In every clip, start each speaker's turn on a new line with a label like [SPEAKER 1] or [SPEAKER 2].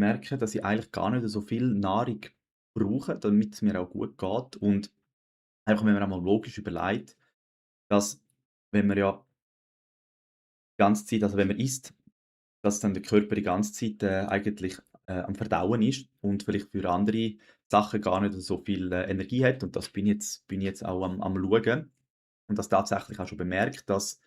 [SPEAKER 1] merke, dass ich eigentlich gar nicht so viel Nahrung brauche, damit es mir auch gut geht. Und einfach, wenn man einmal logisch überlegt, dass wenn man ja die ganze Zeit, also wenn man isst, dass dann der Körper die ganze Zeit eigentlich am Verdauen ist und vielleicht für andere Sachen gar nicht so viel Energie hat. Und das bin ich jetzt auch am Schauen und das tatsächlich auch schon bemerkt, dass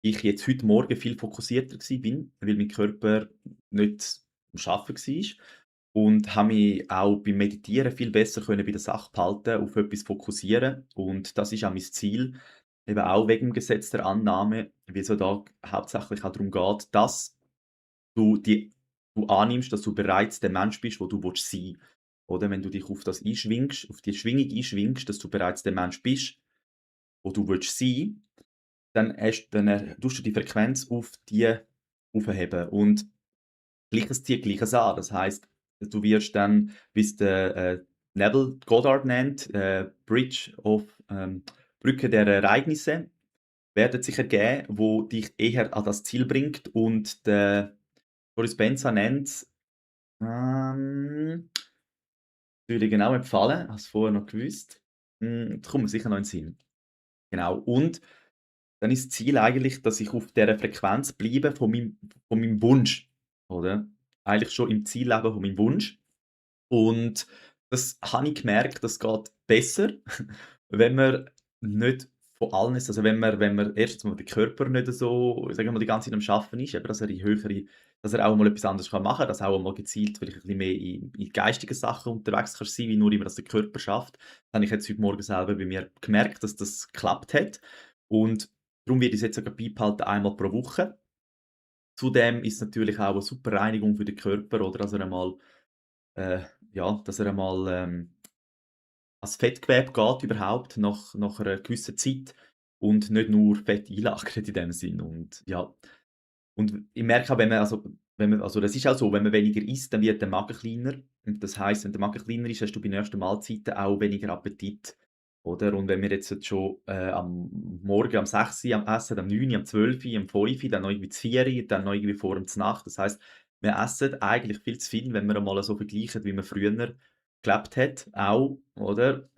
[SPEAKER 1] ich jetzt heute Morgen viel fokussierter bin, weil mein Körper nicht am Arbeiten war und habe mich auch beim Meditieren viel besser können bei der Sache behalten, auf etwas fokussieren. Und das ist auch mein Ziel, eben auch wegen dem Gesetz der Annahme, weil es ja da hauptsächlich auch darum geht, dass du die du annimmst, dass du bereits der Mensch bist, wo du willst sein. Oder wenn du dich auf das einschwingst, auf die Schwingung einschwingst, dass du bereits der Mensch bist, wo du willst sein, dann tust du die Frequenz auf die aufheben und Gleiches zieht Gleiches an. Das heisst, du wirst dann, wie's der Neville Goddard nennt, Bridge of Brücke der Ereignisse, werden sich ergeben, wo dich eher an das Ziel bringt und der Boris Benza nennt's, würde ich genau empfehlen, habe es vorher noch gewusst. Das kommt mir sicher noch in den Sinn. Genau. Und dann ist das Ziel eigentlich, dass ich auf dieser Frequenz bleibe von meinem Wunsch, oder? Eigentlich schon im Zielleben von meinem Wunsch. Und das habe ich gemerkt, das geht besser, wenn man nicht von allen ist, also wenn man erstens mal der Körper nicht so, sagen wir mal, die ganze Zeit am Arbeiten ist, eben, dass er auch mal etwas anderes machen kann, dass er auch mal gezielt vielleicht ein bisschen mehr in geistigen Sachen unterwegs kann sein, wie nur immer, dass der Körper schafft. Das habe ich jetzt heute Morgen selber bei mir gemerkt, dass das geklappt hat. Und darum werde ich's jetzt sogar beibehalten, einmal pro Woche. Zudem ist es natürlich auch eine super Reinigung für den Körper, oder? Äh, dass er einmal ans Fettgewebe geht überhaupt nach einer gewissen Zeit und nicht nur Fett einlagert in dem Sinn. Und ja, und ich merke auch, wenn man also das ist auch so, wenn man weniger isst, dann wird der Magen kleiner. Und das heisst, wenn der Magen kleiner ist, hast du bei den ersten Mahlzeiten auch weniger Appetit, oder? Und wenn wir jetzt schon am Morgen am 6 am essen, am 9 am 12 am 5 dann noch irgendwie zu 4 dann noch irgendwie vor dem Znacht. Das heisst, wir essen eigentlich viel zu viel, wenn wir einmal so vergleichen, wie man früher gelebt hat auch, oder?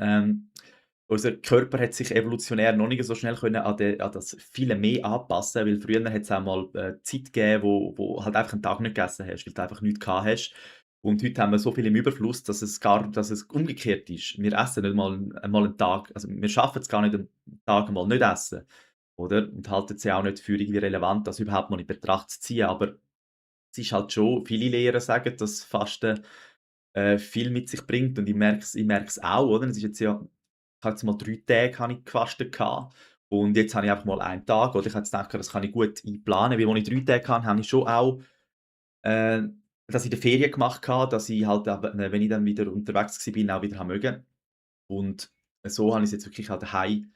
[SPEAKER 1] Unser Körper hat sich evolutionär noch nicht so schnell können an das viele mehr anpassen, weil früher hat's auch mal, Zeit gegeben, wo halt einfach 'n Tag nicht gegessen hast, weil du einfach nichts gehabt hast. Und heute haben wir so viel im Überfluss, dass es umgekehrt ist. Wir essen nicht mal 'n Tag, also, wir schaffen es gar nicht, 'n Tag mal nicht essen, oder? Und halten es ja auch nicht für irgendwie relevant, das überhaupt mal in Betracht zu ziehen. Aber es ist halt schon, viele Lehrer sagen, dass Fasten viel mit sich bringt, und ich merke es auch, oder? Es ist jetzt ja, ich habe jetzt mal 3 Tage habe ich gefastet gehabt und jetzt habe ich einfach mal einen Tag, oder? Ich habe jetzt gedacht, das kann ich gut einplanen, weil als ich 3 Tage hatte, habe ich schon auch äh, das in der Ferien gemacht gehabt, dass ich halt eben, wenn ich dann wieder unterwegs gsi bin, auch wieder habe mögen. Und so habe ich's jetzt wirklich halt daheim.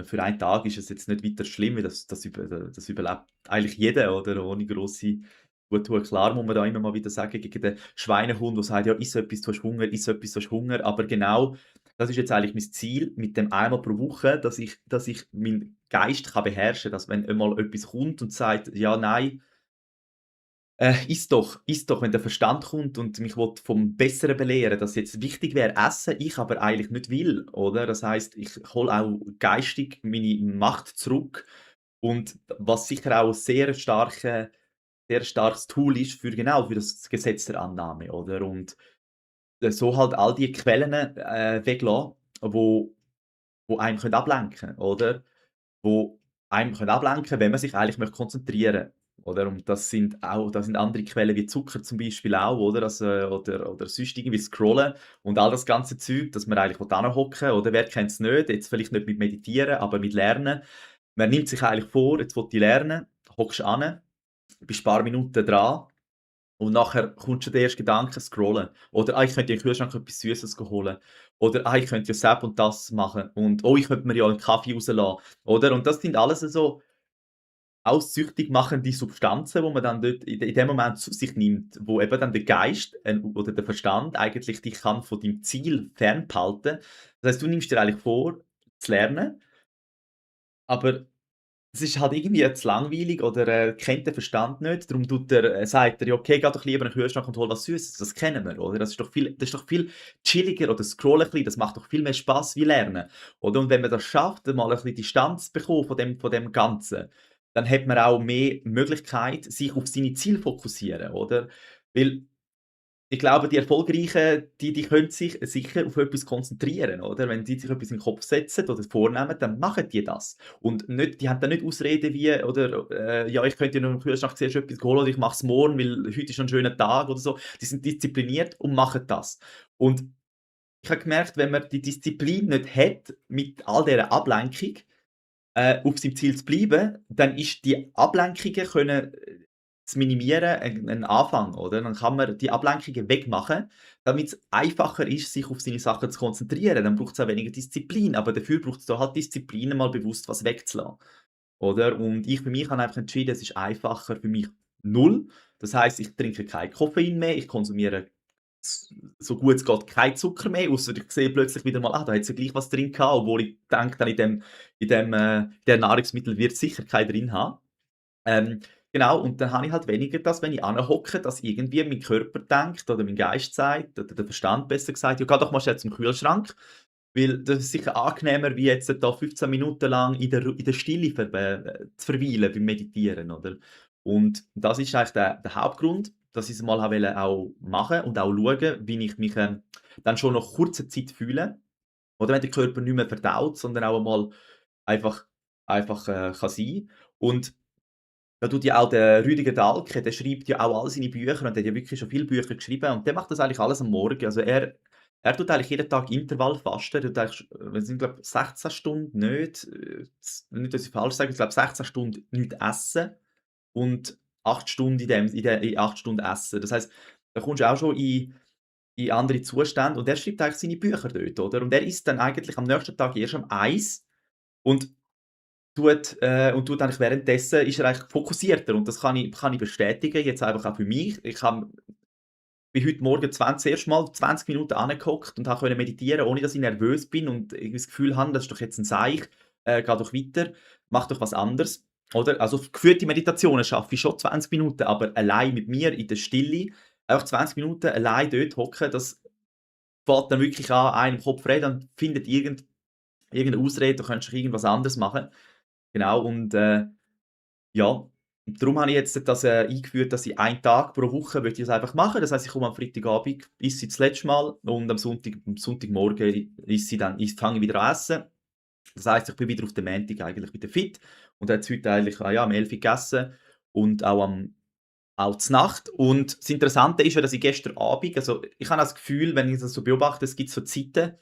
[SPEAKER 1] Für einen Tag ist es jetzt nicht weiter schlimm, weil das überlebt eigentlich jeder, oder? Ohne grosse Genugtuung. Klar muss man da immer mal wieder sagen, gegen den Schweinehund, der sagt: „Ja, iss etwas, du hast Hunger, iss etwas, du hast Hunger.“ Aber genau das ist jetzt eigentlich mein Ziel mit dem einmal pro Woche, dass ich meinen Geist kann beherrschen kann, dass wenn einmal etwas kommt und sagt: „Ja, nein, iss doch“, wenn der Verstand kommt und mich will vom Besseren belehren, dass jetzt wichtig wäre essen, ich aber eigentlich nicht will, oder? Das heisst, ich hole auch geistig meine Macht zurück, und was sicher auch sehr starkes Tool ist für genau, für das Gesetz der Annahme, oder? Und so halt all die Quellen weglassen, wo einem ablenken können, oder? Wo einem ablenken können, wenn man sich eigentlich konzentrieren möchte, oder? Und das sind andere Quellen wie Zucker zum Beispiel auch, oder? Oder sonst irgendwie Scrollen und all das ganze Zeug, dass man eigentlich hocken will, oder? Wer kennt's nicht? Jetzt vielleicht nicht mit Meditieren, aber mit Lernen. Man nimmt sich eigentlich vor: „Jetzt will ich lernen“, hockst an, bist ein paar Minuten dran und nachher kommt schon der erste Gedanke, scrollen. Oder: „Ah, ich könnte ja im Kühlschrank etwas Süßes holen.“ Oder: „Ah, ich könnte ja das und das machen.“ Und: „Oh, ich könnte mir ja 'n Kaffee rauslassen.“ Oder? Und das sind alles so aussüchtig machende Substanzen, wo man dann dort in dem Moment zu sich nimmt, wo eben dann der Geist, oder der Verstand eigentlich dich kann von deinem Ziel fernhalten. Das heisst, du nimmst dir eigentlich vor, zu lernen, aber es ist halt irgendwie zu langweilig oder, kennt den Verstand nicht. Darum sagt er: „Ja, okay, geh doch lieber in den Kühlschrank und hol was Süßes.“ Das kennen wir, oder? Das ist doch viel chilliger oder scrollen ein bisschen, das macht doch viel mehr Spaß wie Lernen, oder? Und wenn man das schafft, mal ein bisschen Distanz bekommen von dem Ganzen, dann hat man auch mehr Möglichkeit, sich auf seine Ziele fokussieren, oder? Weil ich glaube, die Erfolgreichen, die können sich sicher auf etwas konzentrieren, oder? Wenn die sich etwas in den Kopf setzen oder vornehmen, dann machen die das. Und nicht die haben dann nicht Ausreden wie oder, «Ja, ich könnte ja noch im Kühlschrank zuerst etwas holen oder ich mache es morgen, weil heute ist ein schöner Tag» oder so. Die sind diszipliniert und machen das. Und ich habe gemerkt, wenn man die Disziplin nicht hat mit all dieser Ablenkung, auf seinem Ziel zu bleiben, dann ist die Ablenkungen können zu minimieren ein Anfang, oder? Dann kann man die Ablenkungen wegmachen, damit's einfacher ist, sich auf seine Sachen zu konzentrieren. Dann braucht's auch weniger Disziplin, aber dafür braucht's da halt Disziplin, mal bewusst was wegzulassen, oder? Und ich für mich habe einfach entschieden, es ist einfacher für mich null. Das heisst, ich trinke kein Koffein mehr, ich konsumiere so gut es geht kein Zucker mehr, ausser ich sehe plötzlich wieder mal, da hat's ja gleich was drin gehabt, obwohl ich denke dann in dem Nahrungsmittel wird sicher keinen drin haben. Ähm, genau, und dann habe ich halt weniger das, wenn ich anhocke, dass irgendwie mein Körper denkt oder mein Geist sagt oder der Verstand besser gesagt: „Ja, geh doch mal schnell zum Kühlschrank.“ Weil das ist sicher angenehmer, wie jetzt da 15 Minuten lang in der Stille zu verweilen beim Meditieren, oder? Und das ist eigentlich der Hauptgrund, dass ich's mal wollte auch machen und auch schauen, wie ich mich, dann schon nach kurzer Zeit fühle, oder wenn der Körper nicht mehr verdaut, sondern auch einmal einfach kann sein. Und da tut ja auch der Rüdiger Dahlke, der schreibt ja auch all seine Bücher und der hat ja wirklich schon viele Bücher geschrieben und der macht das eigentlich alles am Morgen. Also, er tut eigentlich jeden Tag Intervallfasten. Er tut eigentlich es sind glaube 16 Stunden nicht, dass ich falsch sage, ich glaube 16 Stunden nichts essen und 8 Stunden in 8 Stunden essen. Das heisst, da kommst du auch schon in andere Zustände und er schreibt eigentlich seine Bücher dort, oder? Und er isst dann eigentlich am nächsten Tag erst um 1 und tut eigentlich währenddessen ist er eigentlich fokussierter und das kann ich bestätigen, jetzt einfach auch für mich. Bin heute Morgen das erste Mal 20 Minuten angehockt und konnte meditieren, ohne dass ich nervös bin und irgendwie das Gefühl habe, das ist doch jetzt ein Seich, geh doch weiter, mach doch was anderes, oder? Also, geführte Meditationen schaffe ich schon 20 Minuten, aber allein mit mir in der Stille, einfach 20 Minuten allein dort hocken, das fängt dann wirklich an, einem im Kopf reden, dann findet irgendeine Ausrede, du könntest doch irgendwas anderes machen. Genau und, ja, und darum habe ich jetzt das, eingeführt, dass ich einen Tag pro Woche möchte ich das einfach machen. Das heisst, ich komme am Freitagabend, esse ich das letzte Mal und am Sonntagmorgen fange ich wieder an essen. Das heisst, ich bin wieder auf dem Montag eigentlich wieder fit und habe jetzt heute eigentlich, ja, am 11 gegessen und auch Nacht. Und das Interessante ist ja, dass ich gestern Abend ich habe das Gefühl, wenn ich das so beobachte, es gibt so Zeiten,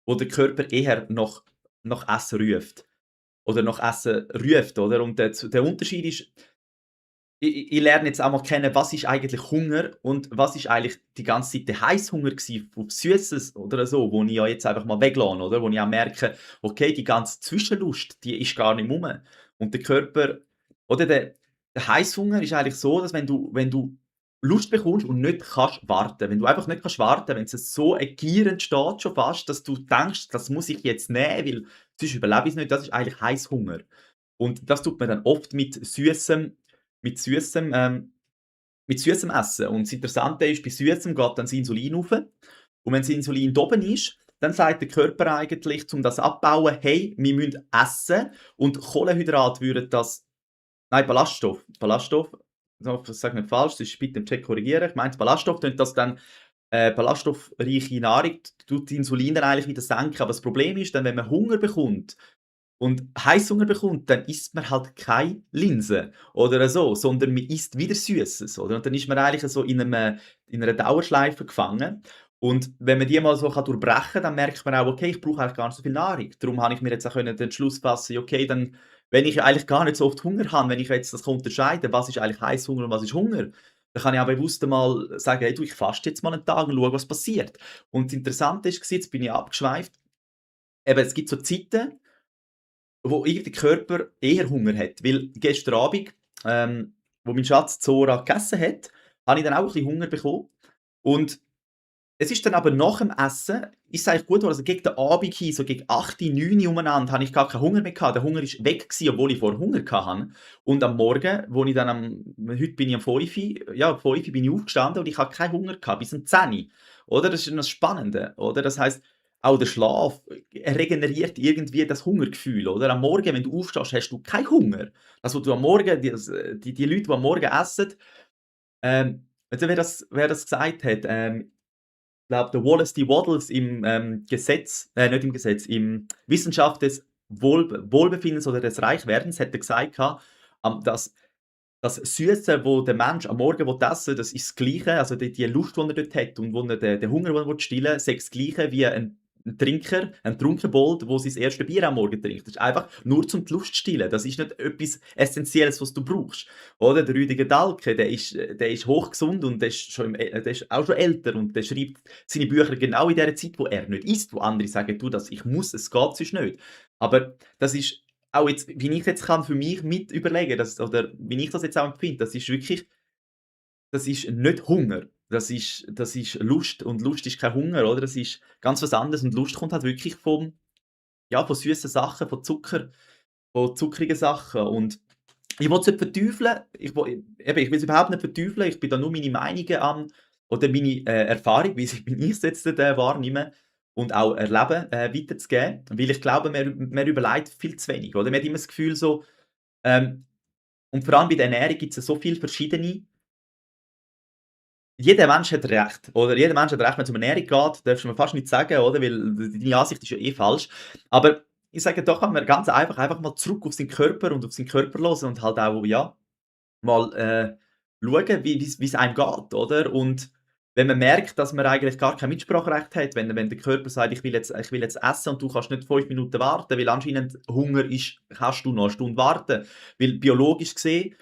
[SPEAKER 1] wo der Körper eher nach Essen ruft oder nach Essen ruft, oder? Und der Unterschied ist, ich lerne jetzt auch mal kennen, was ist eigentlich Hunger und was ist eigentlich die ganze Zeit der Heisshunger gsi auf Süßes oder so, wo ich ja jetzt einfach mal weglasse, oder? Wo ich auch merke, okay, die ganze Zwischenlust, die ist gar nicht rum. Und der Körper oder der Heisshunger ist eigentlich so, dass wenn du Lust bekommst und nicht kannst warten, wenn du einfach nicht kannst warten, wenn es so ein Gier entsteht schon fast, dass du denkst: „Das muss ich jetzt nehmen, weil sonst überlebe ich's nicht“, das ist eigentlich Heisshunger. Und das tut man dann oft mit Süßem mit Süßem Essen. Und das Interessante ist, bei Süßem geht dann das Insulin rauf. Und wenn das Insulin da oben ist, dann sagt der Körper eigentlich, um das abzubauen: «Hey, wir müssen essen.» Und Kohlenhydrat würden das nein, Ballaststoff, so, ich sage nicht falsch, sonst bitte im Chat korrigieren. Ich meine Ballaststoff, tönt das dann ballaststoffreiche Nahrung tut das Insulin dann eigentlich wieder senken. Aber das Problem ist dann, wenn man Hunger bekommt und Heißhunger bekommt, dann isst man halt keine Linsen oder so, sondern man isst wieder Süßes, oder? Und dann ist man eigentlich so in einer Dauerschleife gefangen. Und wenn man die mal so durchbrechen kann, dann merkt man auch: „Okay, ich brauche eigentlich gar nicht so viel Nahrung.“ Darum habe ich mir jetzt auch den Entschluss fassen: „Ja, okay, dann wenn ich ja eigentlich gar nicht so oft Hunger habe, wenn ich jetzt das unterscheiden was ist eigentlich Heißhunger und was ist Hunger, dann kann ich auch bewusst einmal sagen: „Hey du, ich faste jetzt mal einen Tag und schaue, was passiert.“ Und das Interessante ist jetzt bin ich abgeschweift, eben, es gibt so Zeiten wo irgendwie der Körper eher Hunger hat. Weil gestern Abend, wo mein Schatz Zora gegessen hat, habe ich dann auch ein bisschen Hunger bekommen. Und Es ist dann aber nach dem Essen ist es eigentlich gut geworden. Also gegen den Abend hin, so gegen 8, 9 umeinander, habe ich gar keinen Hunger mehr gehabt. Der Hunger ist weg gewesen, obwohl ich vorher Hunger hatte. Und am Morgen, wo ich dann heute bin ich um 5, ja, um 5 bin ich aufgestanden und ich hatte keinen Hunger gehabt, bis um 10. Oder? Das ist dann das Spannende, oder? Das heisst, auch der Schlaf, regeneriert irgendwie das Hungergefühl, oder? Am Morgen, wenn du aufstehst, hast du keinen Hunger. Also, du am Morgen die Leute, die am Morgen essen, weißt du, wer das gesagt hat? Ich glaube, der Wallace D. Wattles im, Gesetz nicht im Gesetz, im Wissenschaft des Wohlbefindens oder des Reichwerdens hat er gesagt gehabt, dass das Süße, wo der Mensch am Morgen essen will, das ist das Gleiche, also die Lust, die er dort hat und wo er den Hunger, den er stillen will, sei das Gleiche wie ein Trinker, ein Trunkenbold, der sein erstes Bier am Morgen trinkt. Das ist einfach nur zum die Lust zu stillen. Das ist nicht etwas Essenzielles, was du brauchst. Oder der Rüdiger Dahlke, der ist hochgesund und der ist auch schon älter und der schreibt seine Bücher genau in der Zeit, wo er nicht isst, wo andere sagen, du, das, ich muss, es geht sonst nicht. Aber das ist auch jetzt, wie ich jetzt kann für mich mit überlegen, oder wie ich das jetzt auch empfinde, das ist wirklich, das ist nicht Hunger. Das ist Lust und Lust ist kein Hunger, oder? Das ist ganz was anderes und Lust kommt halt wirklich ja, von süßen Sachen, von zuckrigen Sachen und ich will es nicht verteufeln, ich will es überhaupt nicht verteufeln, ich bin da nur meine Meinungen oder meine, Erfahrung, wie ich es jetzt, wahrnehme und auch erlebe, weiterzugeben, weil ich glaube, man überlegt viel zu wenig, oder? Man hat immer das Gefühl so, und vor allem bei der Ernährung gibt es so viele verschiedene. Jeder Mensch hat Recht, oder? Jeder Mensch hat Recht, wenn's um Ernährung geht, darfst du mir fast nichts sagen, oder? Weil deine Ansicht ist ja eh falsch. Aber ich sage, da kann man ganz einfach mal zurück auf seinen Körper und auf seinen Körper hören und halt auch, ja, mal, schauen, wie's einem geht, oder? Und wenn man merkt, dass man eigentlich gar kein Mitspracherecht hat, wenn der Körper sagt: „Ich will jetzt essen“ und du kannst nicht 5 Minuten warten, weil anscheinend Hunger ist, kannst du noch 'ne Stunde warten. Weil biologisch gesehen,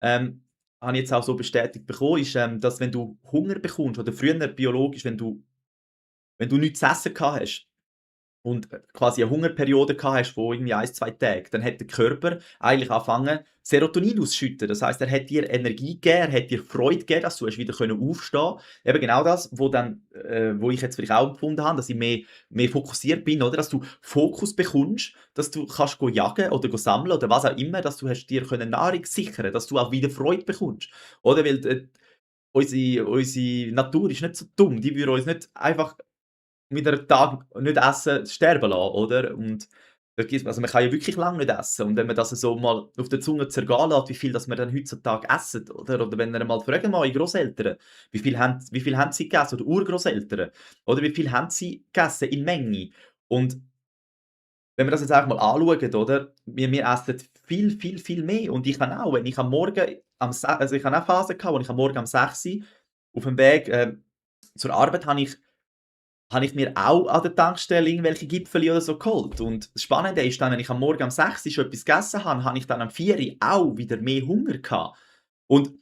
[SPEAKER 1] ähm, habe ich jetzt auch so bestätigt bekommen, ist, dass wenn du Hunger bekommst oder früher biologisch, wenn du nichts zu essen gehabt hast und, quasi 'ne Hungerperiode gehabt hast von irgendwie 1, 2 Tagen, dann hat der Körper eigentlich angefangen, Serotonin auszuschütten. Das heisst, er hat dir Energie gegeben, er hat dir Freude gegeben, dass du hast wieder aufstehen konntest. Eben genau das, wo ich jetzt vielleicht auch empfunden habe, dass ich mehr fokussiert bin, oder? Dass du Fokus bekommst, dass du kannst jagen oder sammeln oder was auch immer, dass du hast dir Nahrung sichern, dass du auch wieder Freude bekommst, oder? Weil, unsere Natur ist nicht so dumm, die würde uns nicht einfach mit einem Tag nicht essen sterben lassen, oder? Und da gibt's, also man kann ja wirklich lange nicht essen und wenn man das so mal auf der Zunge zergehen lässt, wie viel das wir dann heutzutage essen, oder wenn ihr mal fragen mal eure Grosseltern, wie viel haben sie gegessen oder Urgroßeltern, oder wie viel haben sie gegessen in Menge? Und wenn wir das jetzt einfach mal anschauen, oder, wir essen viel, viel, viel mehr und ich habe auch, wenn ich am Morgen also ich habe auch Phasen gehabt, wo ich am Morgen um 6 auf dem Weg, zur Arbeit habe ich mir auch an der Tankstelle irgendwelche Gipfeli oder so geholt. Und das Spannende ist dann, wenn ich am Morgen um 6 schon etwas gegessen habe, habe ich dann am 4 auch wieder mehr Hunger gehabt. Und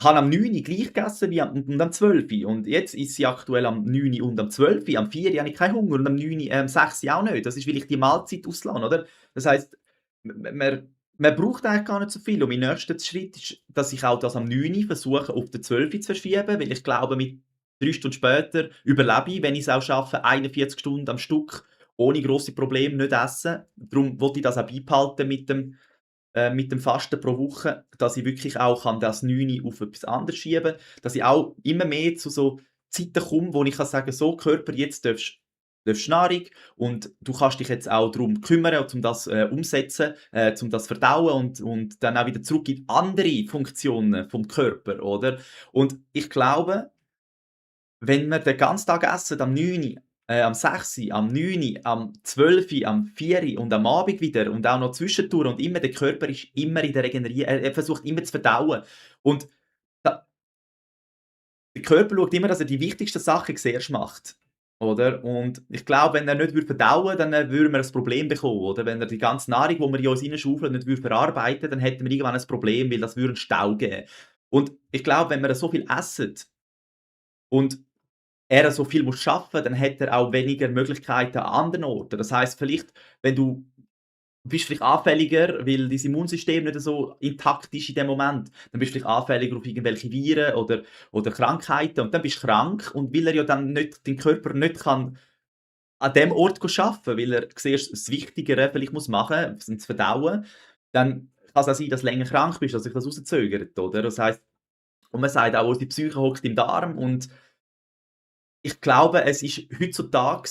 [SPEAKER 1] habe am 9 gleich gegessen wie am 12. Und jetzt ist sie aktuell am 9 und am 12. Am 4 habe ich keinen Hunger und am 9, 6 auch nicht. Das ist, weil ich die Mahlzeit auslasse, oder? Das heisst, man braucht eigentlich gar nicht so viel. Und mein nächster Schritt ist, dass ich auch das am 9 versuche, auf den 12 zu verschieben, weil ich glaube, mit 3 Stunden später überlebe ich, wenn ich es auch schaffe, 41 Stunden am Stück ohne grosse Probleme nicht essen. Darum wollte ich das auch beibehalten mit dem Fasten pro Woche, dass ich wirklich auch das 9 auf etwas anderes schieben kann, dass ich auch immer mehr zu so Zeiten komme, wo ich kann sagen: «So Körper, jetzt darfst Nahrung und du kannst dich jetzt auch darum kümmern, um das, umsetzen, um das verdauen und dann auch wieder zurück in andere Funktionen vom Körper», oder? Und ich glaube, wenn wir den ganzen Tag essen, am 9, am 6, am 9, am 12, am 4 und am Abend wieder und auch noch zwischendurch und immer, der Körper ist immer in der er versucht immer zu verdauen. Und da der Körper schaut immer, dass er die wichtigsten Sachen zuerst macht, oder? Und ich glaube, wenn er nicht verdauen würde, dann, würden wir ein Problem bekommen, oder? Wenn er die ganze Nahrung, die wir in uns hineinschaufeln, nicht verarbeiten würde, dann hätten wir irgendwann ein Problem, weil das würde 'n Stau geben. Und ich glaube, wenn wir so viel essen und er so viel muss schaffen, dann hat er auch weniger Möglichkeiten an anderen Orten. Das heisst vielleicht, wenn du Du bist vielleicht anfälliger, weil dein Immunsystem nicht so intakt ist in dem Moment. Dann bist du vielleicht anfälliger auf irgendwelche Viren oder Krankheiten und dann bist du krank und weil er ja dann nicht dein Körper nicht kann an dem Ort arbeiten, weil er zuerst das Wichtigere vielleicht muss machen, das Verdauen, dann kann es auch sein, dass du länger krank bist, dass sich das rauszögert, oder? Das heisst und man sagt auch, unsere Psyche hockt im Darm und ich glaube, es ist heutzutage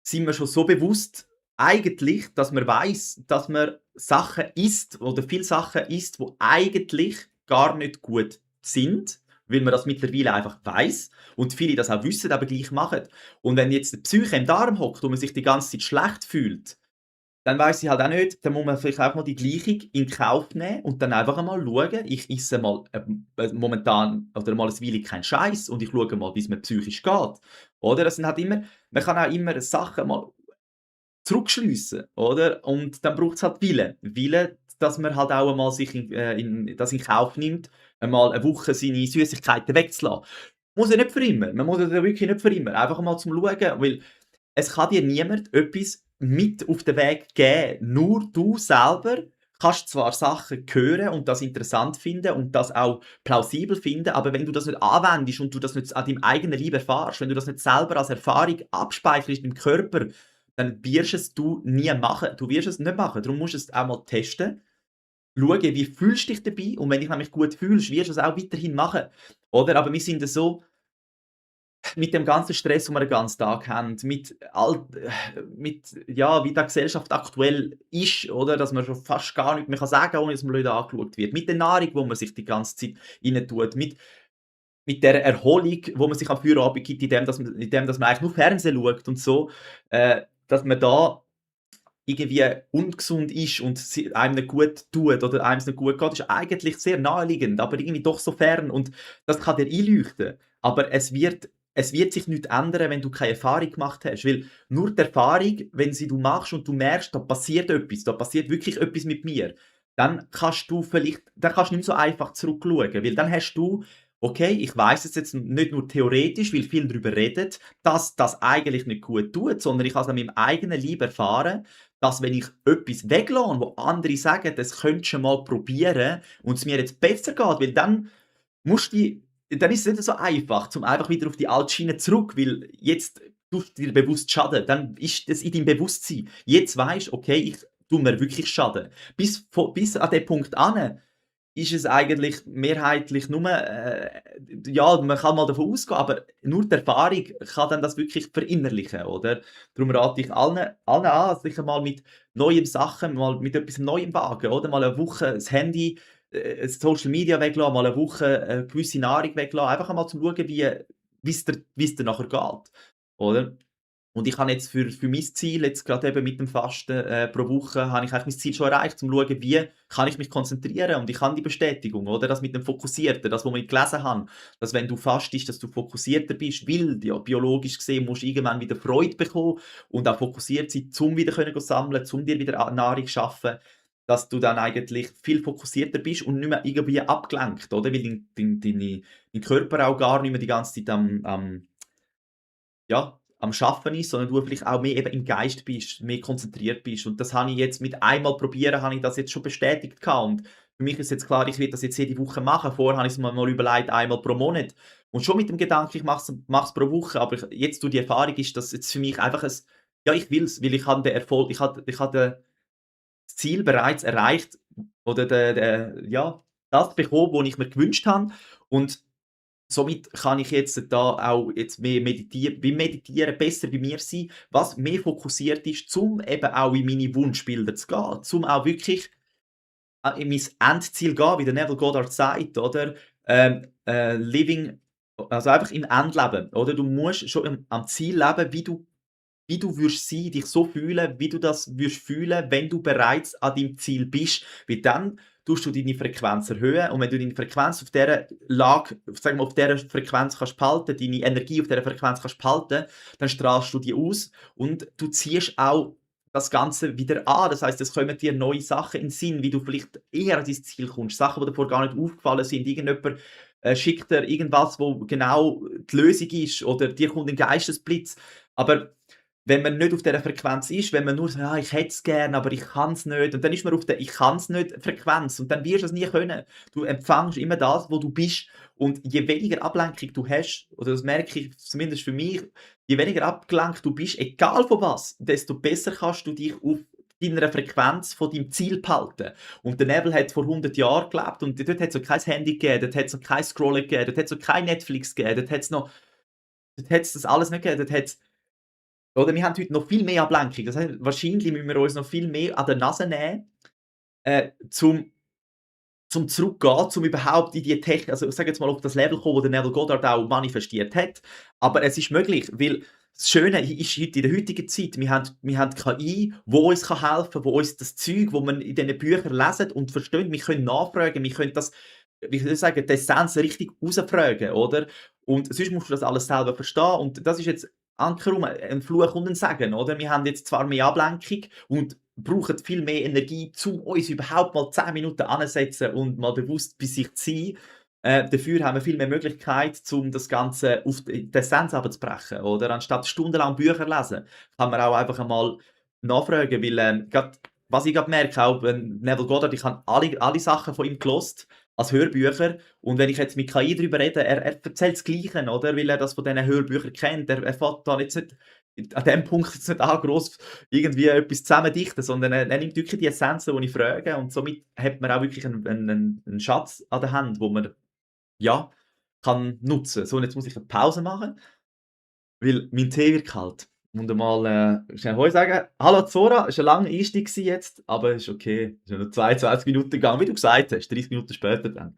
[SPEAKER 1] sind wir schon so bewusst eigentlich, dass man weiß, dass man Sachen isst oder viele Sachen isst, wo eigentlich gar nicht gut sind, weil man das mittlerweile einfach weiß und viele das auch wissen, aber gleich machen. Und wenn jetzt die Psyche im Darm hockt und man sich die ganze Zeit schlecht fühlt, dann weiss ich halt auch nicht, dann muss man vielleicht auch mal die Gleichung in Kauf nehmen und dann einfach einmal schauen, ich esse mal, momentan oder mal ein Weile keinen Scheiß und ich schaue mal, wie's mir psychisch geht. Oder? Das sind halt immer man kann auch immer Sachen mal zurückschliessen, oder? Und dann braucht's halt Willen. Willen, dass man halt auch einmal sich in das in Kauf nimmt, einmal 'ne Woche seine Süssigkeiten wegzulassen. Muss ja nicht für immer. Man muss ja wirklich nicht für immer. Einfach mal zum Schauen, weil es kann dir niemand etwas mit auf den Weg geben. Nur du selber kannst zwar Sachen hören und das interessant finden und das auch plausibel finden, aber wenn du das nicht anwendest und du das nicht an deinem eigenen Leib erfährst, wenn du das nicht selber als Erfahrung abspeicherst im Körper, dann wirst es du nie machen. Du wirst es nicht machen. Darum musst du es auch mal testen. Schauen, wie fühlst du dich dabei? Und wenn dich nämlich gut fühlst, wirst du es auch weiterhin machen. Oder? Aber wir sind so mit dem ganzen Stress, den wir den ganzen Tag haben, mit ja, wie die Gesellschaft aktuell ist, oder? Dass man schon fast gar nichts mehr sagen kann, ohne dass man blöd angeschaut wird. Mit der Nahrung, die man sich die ganze Zeit reintut, mit der Erholung, wo man sich am Feierabend gibt, indem dass man eigentlich nur Fernsehen schaut und so, dass man da irgendwie ungesund ist und einem nicht gut tut oder einem es nicht gut geht, ist eigentlich sehr naheliegend, aber irgendwie doch so fern und das kann dir einleuchten. Aber es wird sich nichts ändern, wenn du keine Erfahrung gemacht hast, weil nur die Erfahrung, wenn sie du machst und du merkst, da passiert etwas, da passiert wirklich etwas mit mir, dann kannst du nicht mehr so einfach zurückschauen, weil dann hast du okay, ich weiß es jetzt nicht nur theoretisch, weil viel darüber redet, dass das eigentlich nicht gut tut, sondern ich habe es an meinem eigenen Leib erfahren, dass wenn ich etwas weglasse, wo andere sagen, das könntest du mal probieren und es mir jetzt besser geht, weil musst du dann ist es nicht so einfach, zum einfach wieder auf die alte Schiene zurück, weil jetzt tust du dir bewusst Schaden. Dann ist das in deinem Bewusstsein. Jetzt weisst du: „Okay, ich tue mir wirklich Schaden.“ Bis an den Punkt an ist es eigentlich mehrheitlich nur, ja, man kann mal davon ausgehen, aber nur die Erfahrung kann dann das wirklich verinnerlichen, oder? Darum rate ich allen an, sich einmal mit neuen Sachen mal mit etwas Neuem wagen, oder? Mal 'ne Woche das Handy, Social Media weglassen, mal 'ne Woche, gewisse Nahrung weglassen, einfach einmal zum Schauen, wie's dir nachher geht, oder? Und ich habe jetzt für mein Ziel, jetzt gerade eben mit dem Fasten, pro Woche, habe ich eigentlich mein Ziel schon erreicht, um zu schauen, wie kann ich mich konzentrieren und ich habe die Bestätigung, oder? Das mit dem Fokussierten, das, was ich gelesen habe, dass wenn du fastest, dass du fokussierter bist, weil ja, biologisch gesehen musst du irgendwann wieder Freude bekommen und auch fokussiert sein, um wieder können go sammeln, um dir wieder Nahrung zu schaffen, dass du dann eigentlich viel fokussierter bist und nicht mehr irgendwie abgelenkt, oder? Weil dein Körper auch gar nicht mehr die ganze Zeit am Schaffen ist, sondern du vielleicht auch mehr eben im Geist bist, mehr konzentriert bist. Und das habe ich jetzt mit einmal probieren, habe ich das jetzt schon bestätigt gehabt. Und für mich ist jetzt klar, ich will das jetzt jede Woche machen. Vorher habe ich es mir mal überlegt, einmal pro Monat. Und schon mit dem Gedanken, ich mache es pro Woche. Aber jetzt durch die Erfahrung ist das jetzt für mich einfach ein, ja, ich will es, weil ich habe den Erfolg, ich habe das Ziel bereits erreicht oder ja, das bekommen, was ich mir gewünscht habe. Und somit kann ich jetzt da auch jetzt mehr beim Meditieren besser bei mir sein, was mehr fokussiert ist, um eben auch in meine Wunschbilder zu gehen, um auch wirklich in mein Endziel gehen, wie der Neville Goddard sagt, oder? Living also einfach im Endleben, oder? Du musst schon am Ziel leben, wie du würdest sein, dich so fühlen, wie du das würdest fühlen, wenn du bereits an deinem Ziel bist. Weil dann tust du deine Frequenz erhöhen und wenn du deine Frequenz auf dieser Lage, sagen wir, auf dieser Frequenz kannst behalten, deine Energie auf dieser Frequenz kannst behalten, dann strahlst du die aus und du ziehst auch das Ganze wieder an. Das heißt, es kommen dir neue Sachen in den Sinn, wie du vielleicht eher an dein Ziel kommst. Sachen, die dir vorher gar nicht aufgefallen sind. Irgendjemand schickt dir irgendwas, wo genau die Lösung ist oder dir kommt ein Geistesblitz. Aber wenn man nicht auf dieser Frequenz ist, wenn man nur so: „Ja, ich hätte es gerne, aber ich kann es nicht.“ Und dann ist man auf der „Ich kann es nicht“ Frequenz und dann wirst du es nie können. Du empfängst immer das, wo du bist. Und je weniger Ablenkung du hast, oder das merke ich zumindest für mich, je weniger abgelenkt du bist, egal von was, desto besser kannst du dich auf deiner Frequenz von deinem Ziel behalten. Und der Nebel hat vor 100 Jahren gelebt und dort hat's noch kein Handy gegeben, dort hat's noch kein Scrollen gegeben, dort hat's noch kein Netflix gegeben, dort hat's das alles nicht gegeben, dort hat's oder wir haben heute noch viel mehr Ablenkung. Das heisst, wahrscheinlich müssen wir uns noch viel mehr an der Nase nehmen, zum zurückgehen, um überhaupt in die Technik, also ich sage jetzt mal auf das Level kommen, wo der Neville Goddard auch manifestiert hat. Aber es ist möglich, weil das Schöne ist heute in der heutigen Zeit, wir haben KI, wo uns helfen kann, wo uns das Zeug, wo man in diesen Büchern lesen und verstehen, wir können nachfragen, wir können das, wie soll ich sagen, die Essenz richtig rausfragen, oder? Und sonst musst du das alles selber verstehen und das ist jetzt ankerum ein Fluch und ein Segen, oder? Wir haben jetzt zwar mehr Ablenkung und brauchen viel mehr Energie, um uns überhaupt mal 10 Minuten hinzusetzen und mal bewusst bei sich zu sein. Dafür haben wir viel mehr Möglichkeit, um das Ganze auf die Essenz runterzubrechen, oder? Anstatt stundenlang Bücher lesen, kann man auch einfach einmal nachfragen, weil, grad was ich gerade merke, auch Neville Goddard, ich habe alle Sachen von ihm gelost als Hörbücher und wenn ich jetzt mit KI darüber rede, er erzählt das Gleiche, oder? Weil er das von diesen Hörbüchern kennt. Er fängt da jetzt nicht an dem Punkt jetzt nicht an, gross irgendwie etwas zusammendichten, sondern er nimmt wirklich die Essenzen, die ich frage und somit hat man auch wirklich einen Schatz an der Hand, wo man, ja, kann nutzen. So, und jetzt muss ich eine Pause machen, weil mein Tee wird kalt. Und einmal, schnell Hallo sagen. Hallo Zora, es war ein langer Einstieg jetzt, aber ist okay. Es ist ja nur 22 Minuten gegangen, wie du gesagt hast, 30 Minuten später dann.